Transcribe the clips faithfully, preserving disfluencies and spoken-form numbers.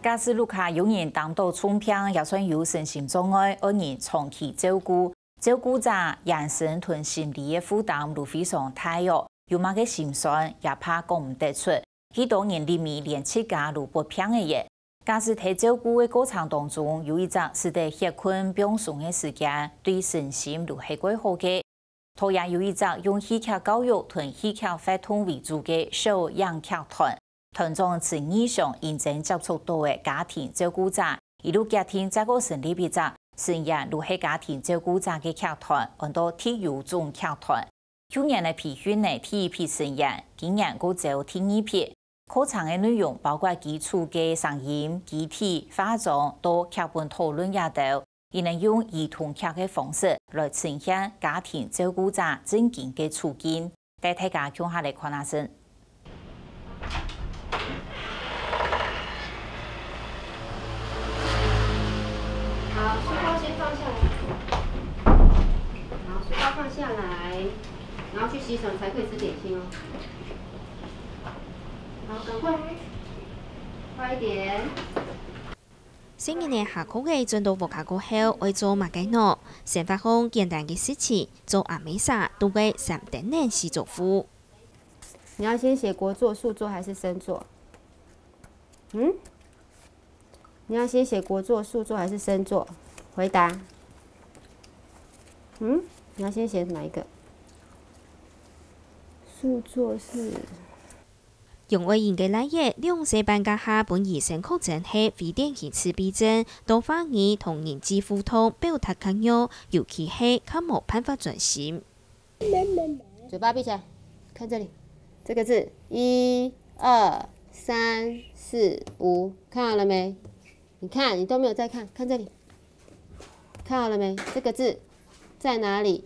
假使屋下有人擔到重病，也算有身心障礙，愛人長期照顧，照顧者眼神同心理个負擔就非常大哦。有麼个心酸，也怕講毋得出。許多人入面連自家都發病个耶。假使在照顧个過程當中，有一隻使得血困放鬆个時間，對身心都係蓋好个。 同樣有一隻用戲劇教育同戲劇活動為主个小影劇團，團長陳義祥因真接觸到个家庭照顧者，佢就決定再過成立一隻成員都係家庭照顧者个劇團，安到地獄種劇團。舊年个培訓呢，第一批成員，今年過招第二批。 課程个內容包括基礎个聲音、肢體、化妝到劇本討論這兜，佢等用兒童劇个方式來呈現家庭照顧者正經个處境。帶大家共下來看下先。好，書包先放下來。好，書包放下來，然後去洗手才可以吃點心哦。 好，趕快，快一點。細人仔下課仔轉到屋下過後，愛做麼个呢？生活項簡單个事情，做阿姆儕都會閃燈仔洗作服。你要先寫國作、數作還是生作？嗯？ 你要先寫國作、數作還是生作？回答。嗯，你要先寫哪一個？數作是……楊愛英个倈仔兩歲半該下分醫生確診係非典型自閉症，到話語同人際互動表達較弱，尤其係較無辦法專心。 嘴巴閉起來，看這裡，這個字，一、二、三、四、五，看好了沒？你看，你都沒有在看，看這裡，看好了沒？這個字在哪裡？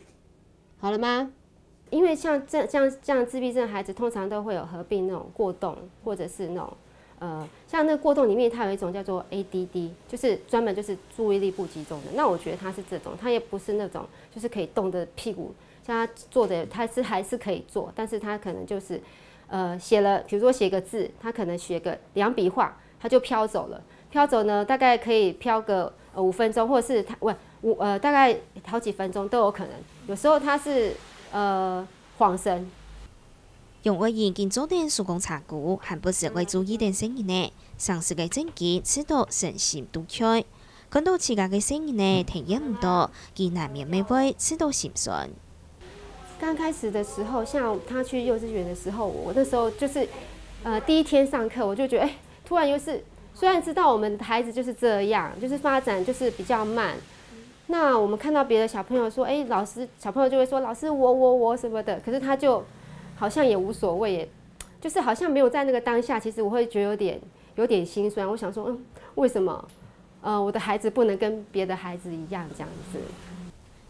好了嗎？因為像這，像，像自閉症孩子，通常都會有合併那種過動，或者是那種，呃，像那個過動裡面，它有一種叫做A D D，就是專門就是注意力不集中的。那我覺得他是這種，他也不是那種就是可以動的屁股，像他做的，他是還是可以做，但是他可能就是，呃，寫了，比如說寫個字，他可能寫個兩筆畫，他就飄走了。飄走呢，大概可以飄個，呃，五分鐘，或者是他，不，五，呃，大概好幾分鐘都有可能。有時候他是，呃，晃神。楊愛英緊做等手工茶鈷，還不時會注意等細人仔，生事个正經試著身心都𤸁。 看到自家个細人仔體驗毋到，佢難免乜會試著心酸。剛開始的時候，像他去幼稚園的時候，我那時候就是，呃，第一天上課，我就覺得，哎，突然又是，雖然知道我們的孩子就是這樣，就是發展就是比較慢，那我們看到別的小朋友說，哎，老師，小朋友就會說，老師，我，我，我什麼的，可是他就好像也無所謂耶，就是好像沒有在那個當下，其實我會覺得有點，有點心酸。我想說，嗯，為什麼？ 呃，我的孩子不能跟別的孩子一樣這樣子。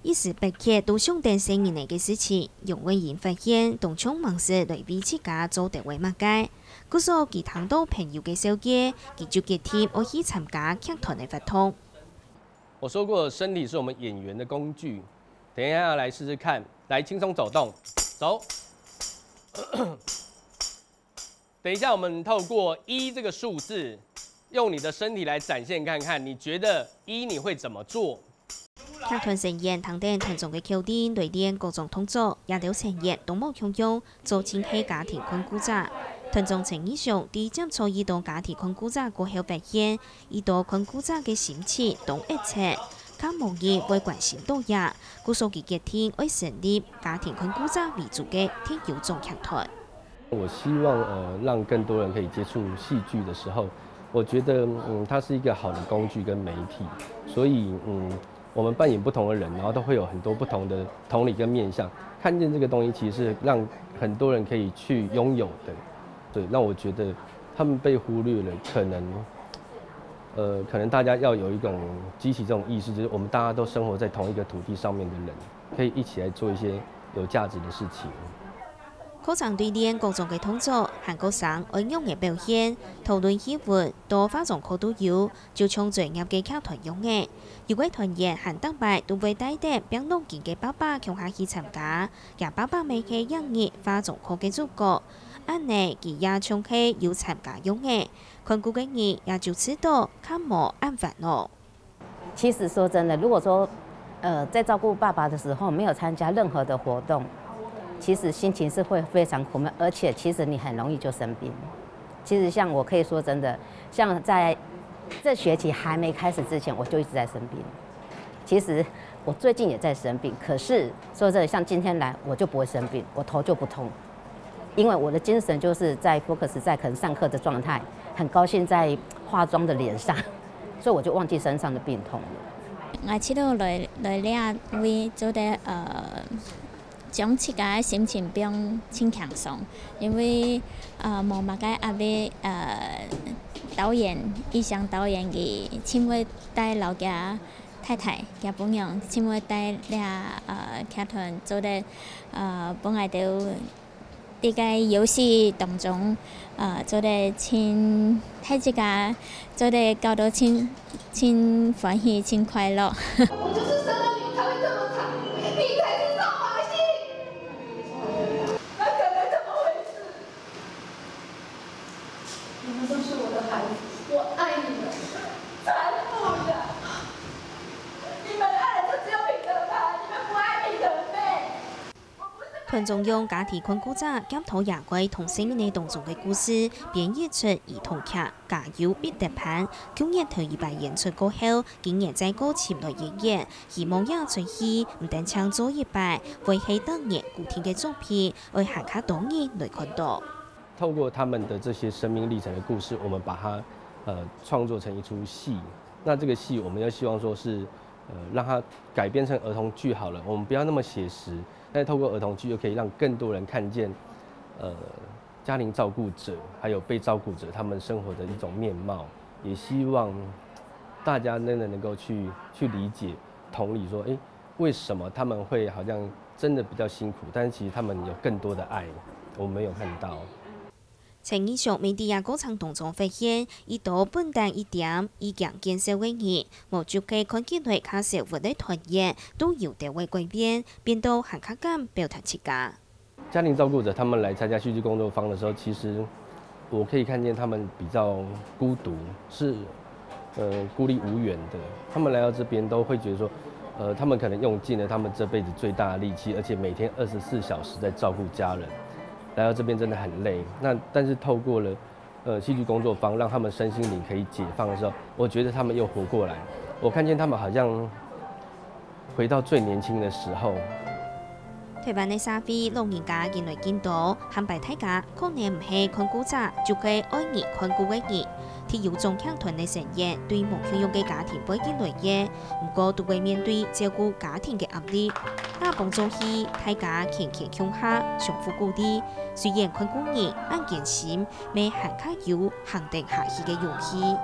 一時迫切都想等細人仔个事情，楊愛英發現當像吂識來為自家做得會麼个。故所佢聽到朋友个紹介，佢就決定愛去參加劇團个活動。我說過，身體是我們演員的工具，等一下要來試試看，來，輕鬆走動，走。等一下，我們透過一這個數字，用你的身體來展現看看，你覺得一你會怎麼做？劇團成員聽等團長个口令來練各種動作，這兜成員都無共樣，做盡係家庭看顧者。團長陳義雄在接觸一到家庭看顧者過後發現，一到看顧者个心情當鬱卒，較無人會關心到這，故所佢決定愛成立家庭看顧者為主个地獄種劇團。 我希望，呃，讓更多人可以接觸戲劇的時候，我覺得，嗯，它是一個好的工具跟媒體，所以，嗯，我們扮演不同的人，然後都會有很多不同的同理跟面向，看見這個東西其實是讓很多人可以去擁有的。對，那我覺得他們被忽略了，可能，呃，可能大家要有一種激起這種意識，就是我們大家都生活在同一個土地上面的人，可以一起來做一些有價值的事情。 課程對練各種个動作，還過聲愛仰仔表現，討論氣氛，到化妝課都有，就像專業个劇團樣仔。有个團員還逐擺都會帶等病腦筋个爸爸共下去參加，厥爸爸乜係這日化妝課个主角。恁呢佢也像係有參加樣仔，看顧个人也就知道較無恁煩惱。其實說真的，如果說呃在照顧爸爸的時候沒有參加任何的活動，其實心情是會非常苦闷，而且其實你很容易就生病。其實像我可以說真的，像在这学期还没开始之前，我就一直在生病。其实我最近也在生病，可是说真的，像今天来，我就不会生病，我头就不痛，因为我的精神就是在 focus 在可能上课的状态，很高兴在化妆的脸上，所以我就忘记身上的病痛了。𠊎試著來來這位做得呃，將自家个心情放盡輕鬆，因為呃無麼个壓力。呃，導演、醫生導演佢盡會帶摎厥太太、厥餔娘，盡會帶這呃劇團做得呃分𠊎兜 在該遊戲當中，呃，做得盡大自家做得搞到盡盡歡喜、盡快樂。我就是生了你才会这么惨，你才是上把戏。那可能怎么回事？你们都是我的孩子，我爱你们，全部的。你们爱的就只有彼得潘，你们不爱彼得妹。 團中央家庭看顧者檢討爺哀同細人仔當中个故事，編一齣兒童劇《家有彼得潘》。舊年頭一擺演出過後，今年再過尋來演員，希望這齣戲毋單淨做一擺，會係逐年固定个作品，愛還較多人來看著。透過他们的这些生命历程的故事，我们把它呃创作成一出戏。那这个戏，我们又希望说是呃让它改编成儿童剧好了，我们不要那么写实，但是透过儿童剧又可以让更多人看见呃家庭照顾者还有被照顾者他们生活的一种面貌，也希望大家真的能够去去理解、同理说，诶，为什么他们会好像真的比较辛苦，但是其实他们有更多的爱，我们没有看到。 陳義雄在這過程當中發現，一到本旦一點已經見笑个人，無逐个看起來較少活个團員，都有兜仔改變，變到還較敢表達自家。家庭照顧者他们来参加戏剧工作坊的时候，其实我可以看见他们比较孤独，是呃孤立无援的。他们来到这边都会觉得说，呃，他们可能用尽了他们这辈子最大的力气，而且每天二十四小时在照顾家人。来到这边真的很累。那但是透过了呃戏剧工作坊，让他们身心灵可以解放的时候，我觉得他们又活过来。我看见他们好像回到最年轻的时候。台灣个社會老人家緊來緊多，下擺大家可能毋係看顧者，就係愛人看顧个人。在有種劇團个成員對無共樣个家庭背景來源，毋過都會面對照顧家庭个壓力。 打幫助戲，大家健健共下，相互鼓勵。雖然看顧人恁艱辛，乜還較有行等下去个勇氣。